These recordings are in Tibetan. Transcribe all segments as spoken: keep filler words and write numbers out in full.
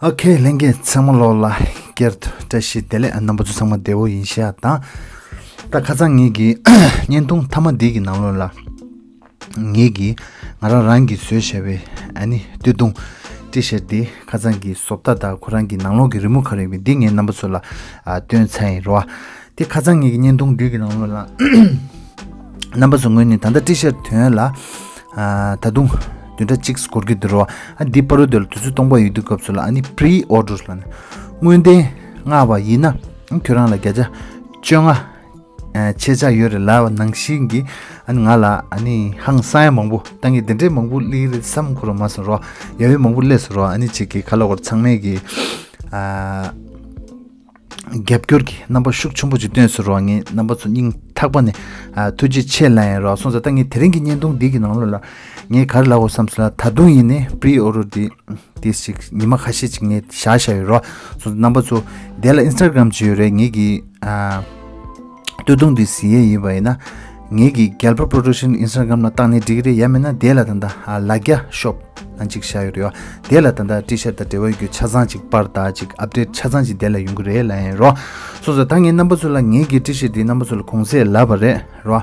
ཨོ་ཁེ། ལྷན་རྒྱས་ཚང་མ་ལོག་ལ་བསྐྱར་དུ་བཀྲ་ཤིས་བདེ་ལེགས། རྣམ་པ་ཚོ་ཚང་མ་བདེ་བོ་ཡིན་ཤག་དང་། ད་ཁ་སང་ངེད་ཀྱི་བརྙན་ཐུང་མཐའ་མ་འདི་གི་ནང་ལོགས་ལ། ངེད་ཀྱི་ང་རང་རང་གིས་བཟོས་བཞག་པའི་ཨ་ནི་སྟོད་ཐུང་ཊི་ཤར་ཊི་འདི་ཁ་སང་གི་བཟོ་ལྟ་དང་ཁོ་རང་གི་ནང་ལོགས་ཀྱི་རི་མོ་ག་རེ་ཡོད་པའི་འདི་ངས་རྣམ་པ་ཚོ་ལ་ཨ་སྟོན་ཚར་ཡིན་རོ། དེ་ཁ་སང་ངེད་ཀྱི་བརྙན་ཐུང་འདི་གི་ནང་ལོགས་ལ། རྣམ་པ་ཚོ་ངོས་ནས་ད་ལྟ་ཊི་ཤར་ཊི་ཐོན་ལ། ཨ་ད་དུང་བདུན་ཕྲག་གཅིག་འགོར་གྱི་འདུག་རོ། ཨ་འདི་བར་དུ་དེ་ལ་དུས་ཚོད་སྟོང་པ་ཡོད་དུས་སྐབས་སུ་ལ་ཨ་ནི་པི་རི་ཨོར་ཌར་ལ་ནི་སྔོན་ཐོན་མངགས་པ་ཡིན་ན་ཨ་ཁྱོད་རང་ལ་བརྒྱ་ཆ་བཅོ་ལྔ་ཨ་ཆད་ཆག་ཡོད་རེད་ལབ་པ་ནང་བཞིན་གྱི་ཨ་ནི་ང་ལ་ཨ་ནི་ཧང་སང་ཡ་མང་པོ་ད་ངས་དེ་འདྲའི་མང་པོ་སླེབས་ཀྱི་རེད་བསམ་ཁོ་རང་མ་སོང་རོ། ཡ་ཡོད་མང་པོ་སླེབས་སོང་རོ། ཨ་ནི་ཅིག་གི་ཁ་ལོ་གོར་ཚང་མས་གི་ཨ། རྒྱབ་སྐྱོར་གྱི་རྣམ་པ་ཤུགས་ཆེན་པོ་ཅིག་བཏོན་ཟེར་རོགས། ངས་རྣམ་པ་ཚོ་སྙིང་ཐག་པ་ནས་ཨ་ཐུགས་རྗེ་ཆེ་ལབ་ཡིན་རོགས། སོང་ཙང་ད་ངས་དེ་རིང་གི་བརྙན་ཐུང་འདི་གི་ནང་ལོགས་ལ་ངས་ག་རེ་ལབ་དགོས་བསམ་སོང་ལ། ད་དུང་ཡིན་ནའི་པི་རི་ཨོར་ཌར་འདི་འདི་ཞིག་ཉི་མ་ཁ་ཤས་ཅིག་ངས་བཞག་བཞག་ཡོད་རོགས། སོང་ཙང་རྣམ་པ་ཚོ་དེ་ལ་ཨིན་སི་ཊ་གྷ་རམ་ཅིག་ཡོད་རེད། ངེད་ཀྱི་ཨ་སྟོད་ཐུང་འདི་གཟིགས་ཡས་ཡིན་པ་ཡིན་ན་ངེད་ཀྱི་རྒྱལ་པོ་པོ་རོ་ཌག་ཤན་ཨིན་སི་ཊ་གྷ་རམ་ལ་བཏང་ནས་འགྲིག་གི་རེད། ཡང་མིན་ན་དེ་ལ་ད་ལྟ་ཨ་ལ་རྒྱ་ཤོབ་ཨ་ཅིག་བཞག་ཡོད་རེད་བ། དེ་ལ་ད་ལྟ་ཊི་ཤར་ཊི་དང་འབྲེལ་བ་ཡོད་རྒྱུ་ཆ་ཚང་ཅིག་པར་དང་ཅིག་ཨབ་ཌེཊ་ཆ་ཚང་ཅིག་དེ་ལ་ཡོང་གི་རེད་ལབ་ཡིན་རོ། སོང་ཙང་ད་ངས་རྣམ་པ་ཚོ་ལ་ངེད་ཀྱི་ཊི་ཤར་ཊི་འདི་རྣམ་པ་ཚོ་ལ་གོང་ཚད་ལབ་པ་རེད་རོ།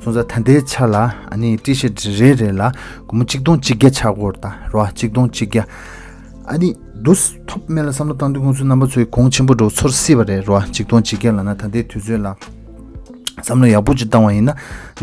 སོང་ཙང་ད་ལྟའི་ཆ་ལ་ཨ་ནི་ཊི་ཤར་ཊི་རེ་རེ་ལ་སྒོར་མོ་གཅིག་སྟོང་གཅིག་བརྒྱ་ཆགས་ཀྱི་ཡོད་རེད་ད་རོ། གཅིག་སྟོང་གཅིག་བརྒྱ། ཨ་ནི་འདུག་སེ་ཐོབ་མེད་ལ་བསམ་བློ་བཏང་དུས་ཁོང་ཚོའི་རྣམ་པ་ཚོའི་གོང་ཆེན་པོ་འདྲ་བོ་ཚོར་སྲིད་པ་རེད་རོ། གཅིག་སྟོང་གཅིག་བརྒྱ་ལབ་ན་ད་ལྟའི་དུས་ཚོད་ལ། བསམ་བློ་ཡག་པོ་ཅིག་བཏང་བ་ཡིན་ན།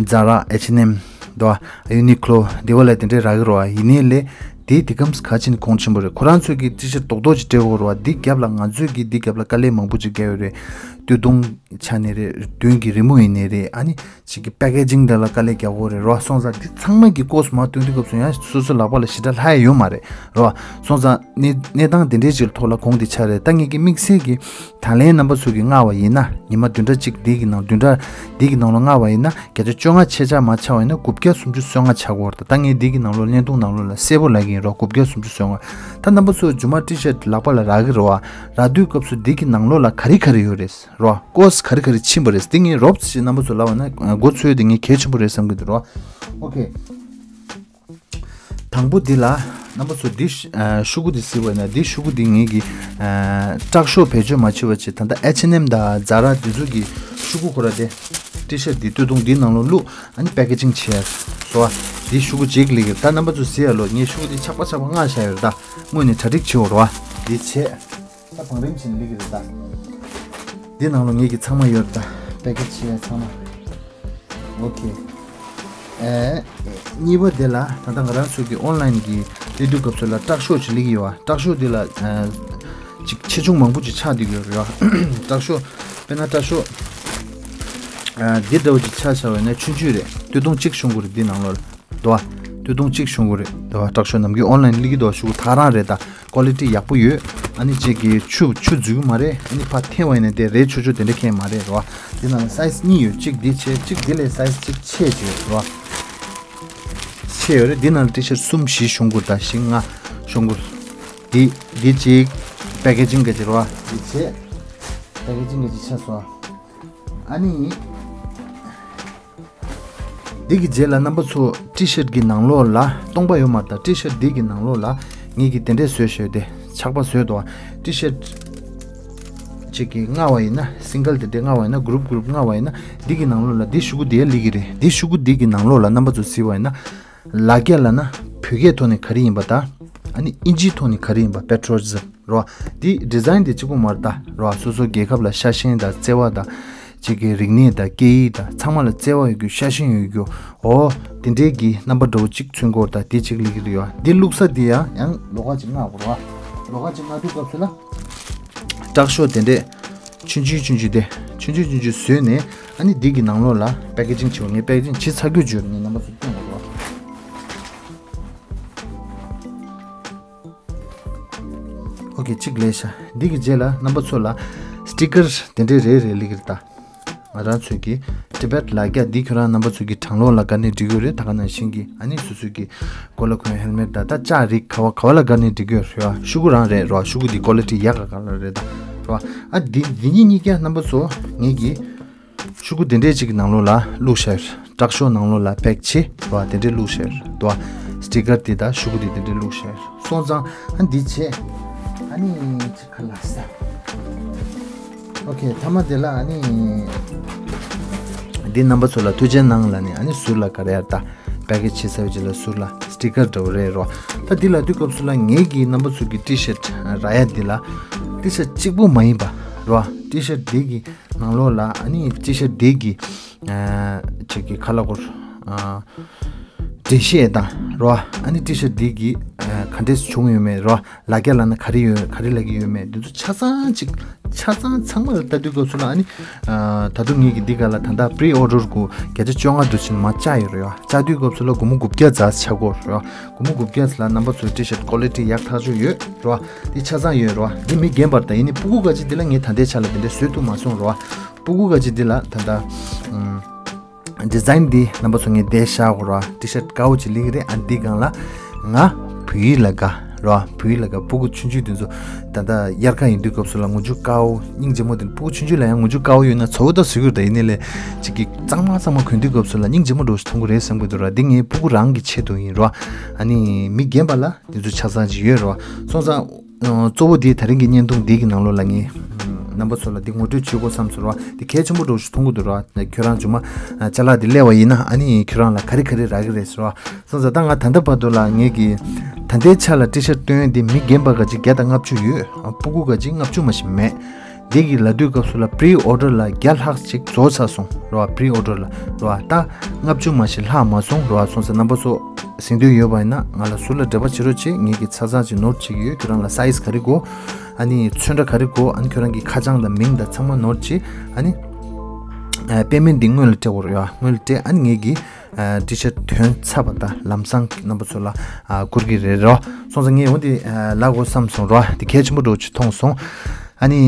ཛ་ར། ཨེཆ་ཨེན་ཨེམ། དོ། ཡུ་ནི་ཀློ། དེ་བ་ལ་དེ་འདྲའི་རག་གི་རོ། ཡིན་ནའི་ལས། དེ་དེ་གམ་ག་ཕྱིན་གོང་ཆེན་པོ་རེད། ཁོ་རང་ཚོས་ཀྱི་ཊི་ཤར་ཊི་རྡོག་རྡོག་ཅིག་སྤྲད་དགོས་རོ། འདི་རྒྱབ་ལ་ང་ཚོས་ཀྱི་འདི་རྒྱབ་ལ་དཀའ་ལས་མང་པོ་ཅིག་བརྒྱབ་ཡོད་རེད། སྟོད་ཐུང་ཆ་ནས་རེད། མདུན་གྱི་རི་མོ་ཡིན་ནའི་རེད། ཨ་ནི་ཅིག་གི་པེ་ཀེ་ཇིང་དེ་ལ་དཀའ་ལས་རྒྱག་དགོས་རེད་རོ། སོང་ཙང་འདི་ཚང་མ་གི་ཀོ་སི་མར་སྟོན་དུས་སྐབས་སུ་ཡང་སོ་སོ་ལག་པ་ལ་ཞེ་དྲག་ལྷག་ཡ་ཡོད་མ་རེད་རོ། སོང་ཙང་གནས་གནས་སྟངས་དེ་འདྲའི་ཅིག་ཐོག་ལ་གོང་དེ་ཆགས་རེད། ད་ངེད་ཀྱི་དམིགས་བསལ་གྱི་ད་ལན་རྣམ་པ་ཚོ་གིས་མངགས་པ་ཡིན་ན། ཉི་མ་བདུན་ཕྲག་གཅིག་འདི་གི་ནང་བདུན་ཕྲག་འདི་གི་ནང་ལ་མངགས་པ་ཡིན་ན་བརྒྱ་ཆ་བཅོ་ལྔ་ཆད་ཆག་མ་ཆག་པ་ཡིན་ན་དགུ་བརྒྱ་སུམ་ཅུ་སོ་ལྔ་ཆག་གི་ཡོད་རེད། ད་ངས་འདི་གི་ནང་ལོགས་བརྙན་ཐུང་ནང་ལོགས་ལ་གསལ་པོ་ལབ་ཀྱི་ཡིན་རོ། དགུ་བརྒྱ་སུམ་ཅུ་སོ་ལྔ། ད་རྣམ་པ་ཚོ་རྗེས་མ་ཊི་ཤར་ཊི་ལག་པ་ལ་རག་གི་རེད་བ། རག་དུས་སྐབས་སུ་འདི་གི་ནང་ལོགས་ལ་ག་རེ་ག་རེ་ཡོད་རེད་རོ། ཀོ་སི་ག་རེ་ག་རེ་ཕྱིན་པ་རེད། འདི་ངས་རོབ་ཙམ་ཅིག་རྣམ་པ་ཚོ་ལབ་པ་ན་མགོ་ཚོས་དེ་ངས་གལ་ཆེན་པོ་རེད་བསམ་གྱི་འདུག་རོ། ཨོ་ཁེ། དང་པོ་འདི་ལ་རྣམ་པ་ཚོ་འདི་ཤ- ཨ་ཤུ་གུ་འདི་གཟིགས་པ་ཡིན་ན། འདི་ཤུ་གུ་འདི་ངེད་ཀྱི་ཨ་དྲག་ཤོས་བེད་སྤྱོད་མ་བྱས་པ་བྱས། ད་ལྟ་ཨེཆ་ཨེན་ཨེམ་དང་ཛ་ར་འདི་ཚོ་གི་ཤུ་གུ་ཁོ་ར་དེ་ཊི་ཤར་ཊི་འདི་སྟོད་ཐུང་འདི་ནང་ལོགས་བླུགས། ཨ་ནི་པེ་ཀེ་ཇིང་བྱས་སོ། འདི་ཤུ་གུ་གཅིག་སླེབས་ཀྱི་རེད། ད་རྣམ་པ་ཚོ་གཟིགས་ཡ་ལོ། ངས་ཤུ་གུ་འདི་ཆག་པ་ཆག་པ་མངགས་བཞག་ཡོད་རེད། ད་དངོས་ནས་གྲ་སྒྲིག་བྱེད་འོར་བ་འདི་བྱས། ད་བང་རིམ་བཞིན་སླེབས་ཀྱི་རེད་ད། འདི་ནང་ལོགས་ངེད་ཀྱི་ཚང་མ་ཡོད་རེད་ད། པེ་ཀེ་ཇི་བྱས་ཚང་མ། ཨོ་ཁེ། ཨེ། གཉིས་པ་དེ་ལ་ད་ལྟ་ང་རང་ཚོ་གི་ཨོན་ལན་གྱི་སླེབས་དུས་སྐབས་སུ་ལ་དྲག་ཤོས་ཅིག་སླེབས་ཀྱི་ཡོད་བ། དྲག་ཤོས་དེ་ལ་ཨ་ཅིག་ཆེ་ཆུང་མང་པོ་ཅིག་ཆགས་བསྡད་ཀྱི་ཡོད་རེད་བ། དྲག་ཤོས། དཔེར་ན་དྲག་ཤོས་ཨ་འདི་འདྲ་བོ་ཅིག་ཆ་བཞག་པ་ཡིན་ན་ཆུང་ཆུང་རེད། སྟོད་ཐུང་གཅིག་ཤོང་གི་རེད་འདི་ནང་ལོགས་ལ། འདུག་བ། སྟོད་ཐུང་གཅིག་ཤོང་གི་རེད། འདུག་བ། དྲག་ཤོས་ནམ་རྒྱུན་ཨོན་ལན་སླེབས་ཀྱི་འདུག་བ། ཤུ་གུ་ད་ག་རང་རེད་ད། ཀོ་ལི་ཊི་ཡག་པོ་ཡོད། ཨ་ནི་ཅིག་གི་ཆུ་ཆུ་འཛུལ་གི་མ་རེད། ཨ་ནི་ཕར་འཐེན་པ་ཡིན་ན་དེ་རས་ཆུ་ཆུ་དེ་འདྲ་ཁེལ་མ་རེད་རོ། འདི་ནང་ལ་སའི་ཛི་གཉིས་ཡོད། གཅིག་འདི་ཆེ། གཅིག་འདི་ལས་སའི་ཛི་གཅིག་ཆེ་ཅིག་ཡོད་རོ། ཆེ་ཡོད་རེད། འདི་ནང་ལ་ཊི་ཤར་ཊི་གསུམ་བཞི་ཤོང་གི་རེད་ད། བཞི་ལྔ་ཤོང་གི་རེད། འདི་འདི་གཅིག་པེ་ཀེ་ཇིང་ག་ཅིག་རོ། འདི་ཆེ། པེ་ཀེ་ཇིང་ག་ཅིག་ཆེ་སོང་། ཨ་ནི། འདི་གི་རྗེས་ལ་རྣམ་པ་ཚོ་ཊི་ཤར་ཊི་གི་ནང་ལོགས་ལ་སྟོང་པ་ཡོད་མ་རེད་ད། ཊི་ཤར་ཊི་འདི་གི་ནང་ལོགས་ལ་ངེད་ཀྱིས་དེ་འདྲས་བཟོས་བཞག་སྟེ་ཆག་པ་བཟོས་འདུག་བ། ཊི་ཤར་ཊི་གཅིག་གི་མངགས་པ་ཡིན་ན། སིང་གལ་དེ་འདྲས་མངགས་པ་ཡིན་ན། གུ་རུབ་གུ་རུབ་མངགས་པ་ཡིན་ན། འདི་གི་ནང་ལོགས་ལ་འདི་ཤུ་གུ་དེ་སླེབས་ཀྱི་རེད། འདི་ཤུ་གུ་འདི་གི་ནང་ལོགས་ལ་རྣམ་པ་ཚོ་གཟིགས་པ་ཡིན་ན། ལ་རྒྱ་ལབ་ན་བོད་སྐད་ཐོག་ནས་ག་རེ་ཡིན་པ་དང་། ཨ་ནི་ཨིན་ཇིའི་ཐོག་ནས་ག་རེ་ཡིན་པ། པེ་ཊི་རོ་རི་ཛམ་རོ། འདི་ཌི་ཛའིན་དེ་གཅིག་པོ་མ་རེད་ད་རོ། སོ་སོ་རྒྱལ་ཁབ་ལ་ཤ་ཞེན་དང་བརྩེ་བ་དང་། གཅིག་གི་རིག་གནས་དང་སྐད་ཡིག་དང་ཚང་མ་ལ་བརྩེ་བ་ཡོད་རྒྱུ། ཤ་ཞེན་ཡོད་རྒྱུ། འོ། དེ་འདྲའི་གི་རྣམ་པ་འདྲ་བོ་གཅིག་མཚོན་གྱི་ཡོད་རེད་ད། དེ་གཅིག་སླེབས་ཀྱི་རེད་བ། འདི་བླུགས་ས་དེ་ཡང་ཡང་ལོགས་ཀ་གཅིག་མངགས་དགོས་རེད་བ། ལོགས་ཀ་གཅིག་མངགས་དུས་སྐབས་སུ་ལ། དྲག་ཤོས་དེ་འདྲས། ཆུང་ཆུང་ཆུང་ཆུང་དེ། ཆུང་ཆུང་ཆུང་ཆུང་བཟོས་ནས། ཨ་ནི་འདི་གི་ནང་ལོགས་ལ་པེ་ཀེ་ཇིང་བྱེད་པ། ངས་པེ་ཀེ་ཇིང་བྱེད་ཚར་རྒྱུ་བརྗོད་ནས་རྣམ་པ་ཚོ་སྟོན་དགོས་རེད་བ། ཨོ་ཁེ། གཅིག་ལས་ཤ། འདི་གི་རྗེས་ལ་རྣམ་པ་ཚོ་ལ་སི་ཊི་ཀར་དེ་འདྲས་རེ་རེ་སླེབས་ཀྱི་རེད་ད། ང་རང་ཚོས་ཀྱི་ཊི་བེཊ་ལ་རྒྱ་འདི་ཁྱོད་རང་རྣམ་པ་ཚོ་གི་གྲང་གློག་ལ་དགའ་ནས་འགྲིག་གི་རེད། ད་ག་ནང་བཞིན་གྱི་ཨ་ནི་སོ་སོའི་གི་གོ་ལ་གོན་ཧེལ་མེཊ་དང་། ད་ལྕགས་རིགས་ག་བ་ག་བ་ལ་དགའ་ནས་འགྲིག་གི་རེད་བ། ཤུ་གུ་རང་རེད་རོ། ཤུ་གུ་འདི་ཀོ་ལི་ཊི་ཡག་ག་ག་ལ་རེད་ད་རོ། ཨ་འདི་འདི་གཉིས་གཉིས་ཀ་རྣམ་པ་ཚོ་ངེད་ཀྱི་ཤུ་གུ་དེ་འདྲས་ཅིག་གི་ནང་ལོགས་ལ་བླུགས་བཞག་ཡོད། དྲག་ཤོས་ནང་ལོགས་ལ་པེག་བྱས་བ་དེ་འདྲས་བླུགས་བཞག་ཡོད་དོ། སི་ཊི་ཀར་དེ་དང་ཤུ་གུ་དེ་དེ་འདྲས་བླུགས་བཞག་ཡོད། སོང་ཙང་ཨ་འདི་བྱས། ཨ་ནི་ཅི་ཁ་ལ་ས། ཨོ་ཁེ། ཐ་མ་དེ་ལ་ཨ་ནི་འདི་རྣམ་པ་ཚོ་ལ་ཐུགས་རྗེ་གནང་ལ་ནི། ཨ་ནི་ཟུར་ལ་ག་རེ་ཡར་ད་པེ་ཀེ་ཇི་བྱས་ཚར་བའི་རྗེས་ལ་ཟུར་ལ་སི་ཊི་ཀར་འདྲ་བོ་རེད་རོ། ད་འདི་ལ་དུས་སྐབས་སུ་ལ་ངེད་ཀྱི་རྣམ་པ་ཚོ་གི་ཊི་ཤར་ཊི་རག་ཡ་འདི་ལ་ཊི་ཤར་ཊི་གཅིག་པུ་མ་ཡིན་པ་རོ། ཊི་ཤར་ཊི་འདི་གི་ནང་ལོགས་ལ་ཨ་ནི་ཊི་ཤར་ཊི་འདི་གི་ཨ་ཅིག་གི་ཁ་ལ་སྐོར་ཨ་འགྲེལ་བཤད་དང་རོ། ཨ་ནི་ཊི་ཤར་ཊི་འདི་གི་ཨ་ག་འདྲས་བྱུང་ཡོད་མེད་རོ། ལ་རྒྱ་ལ་ན་ག་རེ་ཡོད། ག་རེ་ལབ་ཀྱི་ཡོད་མེད་འདི་ཚོ་ཆ་ཚང་ཅིག་ཆ་ཚང་ཚང་མ་ལ་ལྟ་དུས་སྐབས་སུ་ལ་ཨ་ནི་ཨ་ད་དུང་ངེད་ཀྱི་འདི་ག་ལ་ད་ལྟ་པི་རི་ཨོ་ཌར་གུ་བརྒྱ་ཆ་བཅོ་ལྔ་འདུག་ཕྱིན་མ་བཅག་ཡོད་རེད་ཡ། བཅག་དུས་སྐབས་སུ་ལ་སྒོར་མོ་དགུ་བརྒྱ་ཙམ་ཆག་གོ་རེད་ཡ། སྒོར་མོ་དགུ་བརྒྱ་ལ་རྣམ་པ་ཚོའི་ཊི་ཤར་ཊི་ཀོ་ལི་ཊི་ཡག་ཐག་ཆོད་ཡོད་རེད་བ། འདི་ཆ་ཚང་ཡོད་རེད་བ། འདི་མི་རྒན་པར་ད་ཡིན་ནི་སྤུ་གུ་ག་ཅིག་འདི་ལ་ངས་ད་ལྟའི་ཆ་ལ་དེ་འདྲ་བཟོས་ཐུབ་མ་སོང་རེད་བ། སྤུ་གུ་ག་ཅིག་འདི་ལ་ད་ལྟ་ཨམ། ཌི་ཛའིན་འདི་རྣམ་པ་ཚོ་ངས་བསྡད་བཞག་གོ་ར། ཊི་ཤར་ཊི་དཀར་པོ་ཅིག་ལིག་རེད། ཨ་འདི་སྒང་ལ་ང་བོད་ཡིག་ལ་དགའ་ར། བོད་ཡིག་ལ་དགའ། སྤུ་གུ་ཆུང་ཆུང་དེ་ཚོ་ད་ལྟ་དབྱར་ཁ་ཡིན་དུས་སྐབས་སུ་ལ་ངུ་རྒྱུ་དཀར་པོ་སྙིང་རྗེ་མོ་དེ། སྤུ་གུ་ཆུང་ཆུང་ལ་ཡང་ངུ་རྒྱུ་དཀར་པོ་ཡོད་ན་ཚ་བོ་ད་བཟོ་གི་རེད། ད་ཡིན་ནའི་ལས་ཅིག་གི་གཙང་མ་གཙང་མ་གོན་དུས་སྐབས་སུ་ལ་སྙིང་རྗེ་མོ་འདྲ་བོ་ཞིག་མཐོང་གི་རེད་བསམ་གི་འདུག་ར། འདི་ངའི་སྤུ་གུ་རང་གི་ཆེད་དུ་ཡིན་ར། ཨ་ནི་མི་རྒན་པ་ལ་དེ་ཚོ་ཆ་ཚང་ཅིག་ཡོད་ར། སོང་ཙང་། གཙོ་བོ་འདི་དེ་རིང་གི་བརྙན་ཐུང་འདི་གི་ནང་ལོགས་ལ་ངས་རྣམ་པ་ཚོ་ལ་འདི་ངོ་སྤྲོད་བྱེད་དགོས་བསམ་སོང་ར། འདི་གལ་ཆེན་པོ་འདྲ་བོ་ཞིག་མཐོང་གི་འདུག་ར། ཁྱོད་རང་མཇུག་མ་ཅ་ལག་འདི་སླེབས་པ་ཡིན་ན་ཨ་ནི་ཁྱོད་རང་ལ་ག་རེ་ག་རེ་རག་གི་རེད་ཟེར་ར། སོང་ཙང་ད་ང་ད་ལྟ་བར་དུ་ལ་ངས་ཀྱི་ད་ལྟའི་ཆ་ལ་ཊི་ཤར་ཊི་སྟོན་ཡས་འདི་མི་རྒན་པ་ག་ཅིག་བརྒྱ་དང་ལྔ་བཅུ་ཡོད། སྤུ་གུ་ག་ཅིག་ལྔ་བཅུ་མ་ཞིག་མེད། འདི་གི་ལ་དུས་སྐབས་སུ་ལ་པི་རི་ཨོ་ཌར་ལ་བརྒྱ་ལྷག་ཅིག་རྫོགས་ཚར་སོང་ར། པི་རི་ཨོ་ཌར་ལ་ར་ད་ལྔ་བཅུ་མ་ཞིག་ལྷག་མ་སོང་ར། སོང་ཙང་རྣམ་པ་ཚོ་གཟིགས་འདོད་ཡོད་པ་ཡིན་ན་ང་ལ་ཟུར་ལ་འབྲེལ་བ་བྱེད་རོགས་བྱེད། ངེད་ཀྱི་ཆ་ཚང་ཅིག་ནོར་བྱེད་ཀྱི་ཡོད། ཁྱོད་རང་ལ་སའི་ཛི་ག་རེ་དགོས། ཨ་ནི་ཚོན་ཁྲ་ག་རེ་དགོས། ཨ་ནི་ཁྱོད་རང་གི་ཁ་བྱང་དང་མིང་དང་ཚང་མ་ནོར་བྱེད། ཨ་ནི་ཨ་པེ་མེན་ཊི་འདི་སྔོན་ལ་སྤྲད་དགོས་རེད་ཡ། སྔོན་ལ་སྤྲད། ཨ་ནི་ངེད་ཀྱི་ཨ་ཊི་ཤར་ཊི་ཐོན་ཚར་བ་དང་ལམ་སང་རྣམ་པ་ཚོ་ལ་ཨ་བསྐུར་གྱི་རེད་རོ། སོང་ཙང་ངས་འོ་འདི་ཨ་ལབ་དགོས་བསམ་སོང་རོ། འདི་གལ་ཆེན་པོ་འདྲ་བོ་ཅིག་མཐོང་སོང་། ཨ་ནི་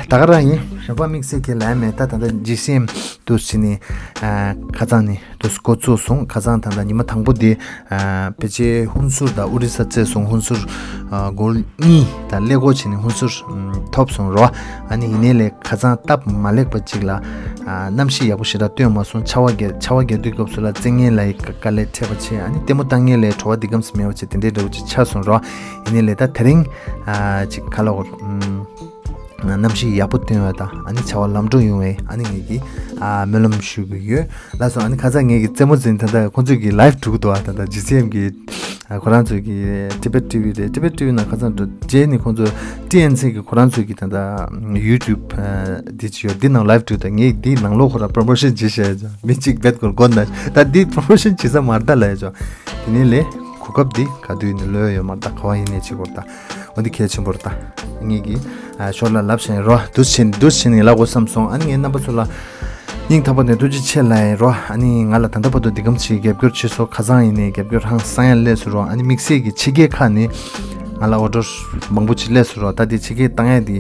ད་ག་རང་ཡིན། གཞན་པ་དམིགས་བསལ་གྱི་ལབ་ཡ་མེད། ད་ད་ལྟ་ཇི་སི་ཨེམ་དུ་ཕྱིན་ནས་ཨ་ཁ་སང་ནས་དུ་འགོ་བཙུགས་སོང་། ཁ་སང་ད་ལྟ་ཉི་མ་དང་པོ་འདི་ཨ་ཕལ་ཆེར་ཧུན་སུར་དང་ཨོ་རི་ས་བཙལ་སོང་། ཧུན་སུར་ཨ་སྒོར་གཉིས་དང་ཀླད་ཀོར་བྱས་ནས་ཧུན་སུར་ཨམ་ཐོབ་སོང་རོ། ཨ་ནི་ཡིན་ནའི་ལས་ཁ་སང་སྟབས་མ་ལེགས་པ་ཅིག་ལ་ཨ་གནམ་གཤིས་ཡག་པོ་ཞེ་དྲག་སྟོན་མ་སོང་། ཆར་པ་བརྒྱབ། ཆར་པ་བརྒྱབ་དུས་སྐབས་སུ་ལ་བཙན་ངན་ལ་ཡི་དཀའ་ལས་འཕྲད་པ་བྱས། ཨ་ནི་ལྟད་མོ་ལྟ་མཁན་ལ་བྲོ་བ་འདི་གམ་ཙམ་མེད་པ་བྱས། དེ་འདྲའི་འདྲ་བོ་ཅིག་ཆགས་སོང་རོ། ཡིན་ནའི་ལས་ད་དེ་རིང་ཨ་ཅིག་ག་ལ་འོར་ཨམ། གནམ་གཤིས་ཡག་པོ་སྟོན་པ་དང་ཨ་ནི་བྱ་བ་ལམ་འགྲོ་ཡོང་བའི་ཨ་ནི་ངེད་ཀྱིས་ཨ་སྨོན་ལམ་ཞུ་གི་ཡོད། ལགས་སོ། ཨ་ནི་ཁ་སང་ངེད་ཀྱི་རྩེད་མོ་རྩེ་ད་ལྟ་ཁོང་ཚོས་ཀྱི་ལའིབ་འགྲོ་གི་འདུག་ཨ་ད་ལྟ་ཇི་སི་ཨེམ་གྱི་ཨ་ཁོ་རང་ཚོས་ཀྱི་ཊི་བེཊ་ཊི་ཝི་རེད། ཊི་བེཊ་ཊི་ཝི་ནང་ཁ་སང་འགྲོ་རྗེས་ནི་ཁོང་ཚོ་ཊི་ཨེན་སི་གི་ཁོ་རང་ཚོས་ཀྱི་ད་ལྟ་ཡུ་ཊུབ་ཨ་འདི་ཅི་ཡོད་འདི་ནང་ལའིབ་འགྲོ། ད་ངས་འདི་ནང་ལོགས་ཁོ་རང་པོ་རོ་མོ་ཤན་བྱེད་བཞག་ཡ་ཅོ། མི་གཅིག་བེད་སྐོར་དགོས་ན་ད་འདི་པོ་རོ་མོ་ཤན་བྱེད་ས་མ་རེད་ད་ལབ་ཡ་ཅོ། དེ་ནས་ལས་གོ་སྐབས་འདི་ག་དུས་ནས་ལོས་ཡོད་མ་རེད། ད་ག་བ་ཡིན་ནས་བྱེད་དགོས་རེད། ད་འོ་འདི་གལ་ཆེན་པོ་རེད། ད་ངེད་ཀྱིས་ཨ་ཞོར་ལ་ལབ་བཞག་ཡིན་རོ། འདུག་བྱས་འདུག་བྱས་ནས་ལབ་དགོས་བསམ་སོང་། ཨ་ནི་ངས་རྣམ་པ་ཚོ་ལ་སྙིང་ཐག་པ་ནས་ཐུགས་རྗེ་ཆེ་ལབ་ཡིན་རོ། ཨ་ནི་ང་ལ་ད་ལྟ་བར་དུ་འདི་གམ་ཞིག་རྒྱབ་སྐྱོར་བྱས་སོང་། ཁ་སང་ཡིན་ནའི་རྒྱབ་སྐྱོར་ཧང་སང་ཡ་སླེབས་སོང་རོ། ཨ་ནི་དམིགས་བསལ་གྱི་ཕྱི་རྒྱལ་ཁག་ནས་ང་ལ་ཨོ་ཌར་མང་པོ་ཅིག་སླེབས་སོང་རོ། ད་འདི་ཕྱི་རྒྱལ་བཏང་ཡ་འདི་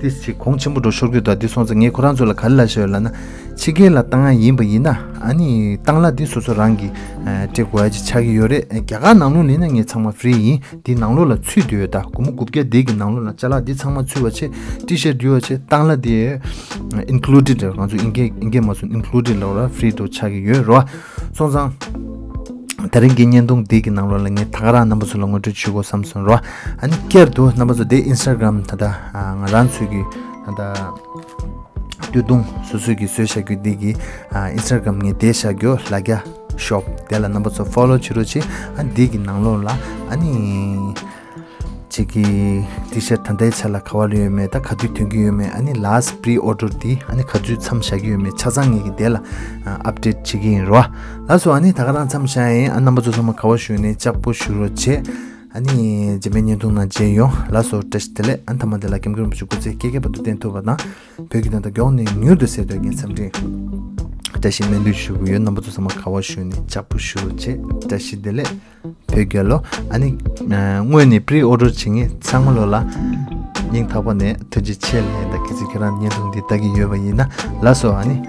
ཏིས་ཅིག་གོང་ཆེན་པོ་འགྲོ་ཤོར་གྱི་འདུག་འདི་སོང་ཙང་ངས་ཁོ་རང་ཚོ་ལ་ག་རེ་ལབ་ཤེས་ཡོད་ལབ་ན། ཕྱི་རྒྱལ་ལ་བཏང་ཡ་ཡིན་པ་ཡིན་ན་ཨ་ནི་བཏང་གླ་འདི་སོ་སོ་རང་གིས་ཨ་སྤྲད་དགོས་ཡ་ཅིག་ཆགས་ཀྱི་ཡོད་རེད། རྒྱ་གར་ནང་ལོགས་ལ་ཡིན་ན་ངས་ཚང་མ་ཧྥི་རི་ཡིན། འདི་ནང་ལོགས་ལ་ཚུད་བསྡད་ཡོད། ད་སྒོར་མོ་དགུ་བརྒྱ་འདི་གི་ནང་ལོགས་ལ་ཅ་ལག་འདི་ཚང་མ་ཚུད་པ་བྱས། ཊི་ཤར་ཊི་འདི་བ་བྱས། བཏང་གླ་འདི་ཨིན་ཀུ་ལུ་ཌེཌ་རེད། ང་ཚོ་ཨིན་སྐད་ཨིན་སྐད་མ་སོང་ཨིན་ཀུ་ལུ་ཌེཌ་ལབ་ར། ཧྥི་རི་འགྲོ་ཆགས་ཀྱི་ཡོད་རོ། སོང་ཙང་དེ་རིང་གི་བརྙན་ཐུང་འདི་གི་ནང་ལོགས་ལ་ངས་ད་ག་རང་རྣམ་པ་ཚོ་ལ་ངོ་སྤྲོད་ཞུ་དགོས་བསམ་སོང་རོ། ཨ་ནི་བསྐྱར་དུ་རྣམ་པ་ཚོ་འདི་ཨིན་སི་ཊ་གྷ་རམ་ད་ལྟ་ང་རང་ཚོའི་གི་ད་ལྟ་སྟོད་ཐུང་སོ་སོའི་གི་བཟོས་བཞག་རྒྱུ་འདི་གི་ཨིན་སི་ཊ་གྷ་རམ་ངས་བསྡད་བཞག་རྒྱུ་ལ་རྒྱ་ཤོབ་དེ་ལ་རྣམ་པ་ཚོ་ཕོ་ལོ་བྱེད་རོགས་བྱེད། ཨ་འདི་གི་ནང་ལོགས་ལ་ཨ་ནི་ཅིག་གི་ཊི་ཤར་ཊི་ད་ལྟའི་ཆ་ལ་ག་བ་ལ་ཡོད་མེད། ད་ག་དུས་ཐོན་གྱི་ཡོད་མེད། ཨ་ནི་ལཱ་སི་ཊི་པི་རི་ཨོ་ཌར་འདི་ཨ་ནི་ག་ཚོད་མཚམས་བཞག་གི་ཡོད་མེད་ཆ་ཚང་ངེད་ཀྱི་དེ་ལ་ཨ་ཨབ་ཌེཊ་བྱེད་ཀྱི་ཡིན་རོ། ལགས་སོ། ཨ་ནི་ད་ག་རང་མཚམས་བཞག་ཡིན། ཨ་རྣམ་པ་ཚོ་ཚང་མ་ག་བ་བཞུགས་ནས་ལྕགས་པོ་བཞུགས་རོགས་བྱེད། ཨ་ནི་རྗེས་མའི་བརྙན་ཐུང་ནང་མཇལ་ཡོང་། ལགས་སོ། བཀྲ་ཤིས་བདེ་ལེགས། ཨ་ནི་ཐ་མ་དེ་ལ་ཀེམ་ཀེམ་རིན་པོ་ཆེ་སྐུ་ཚེ་བསྐལ་བསྐལ་བར་དུ་བརྟན་ཐུབ་པ་དང་། བོད་ཀྱི་དོན་དག་མགྱོགས་ནས་མྱུར་དུ་སེལ་འདོད་ངས་འཚམས་འདྲི་བཀྲ་ཤིས་སྨོན་འདུན་ཞུ་གི་ཡོད། རྣམ་པ་ཚོ་ཚང་མ་ག་བ་བཞུགས་ནས་ལྕགས་པོ་བཞུགས་རོགས་བྱེད། བཀྲ་ཤིས་བདེ་ལེགས། བོད་རྒྱལ་ལོ། ཨ་ནི་ཨ་སྔོན་ནས་པི་རི་ཨོ་ཌར་བྱེད་མཁན་ཚང་མ་ལོ་ལ་སྙིང་ཐག་པ་ནས་ཐུགས་རྗེ་ཆེ་ལབ་ཡིན། ད་གལ་སྲིད་ཁྱེད་རང་བརྙན་ཐུང་འདི་ལྟ་གི་ཡོད་པ་ཡིན་ན་ལགས་སོ། ཨ་ནི་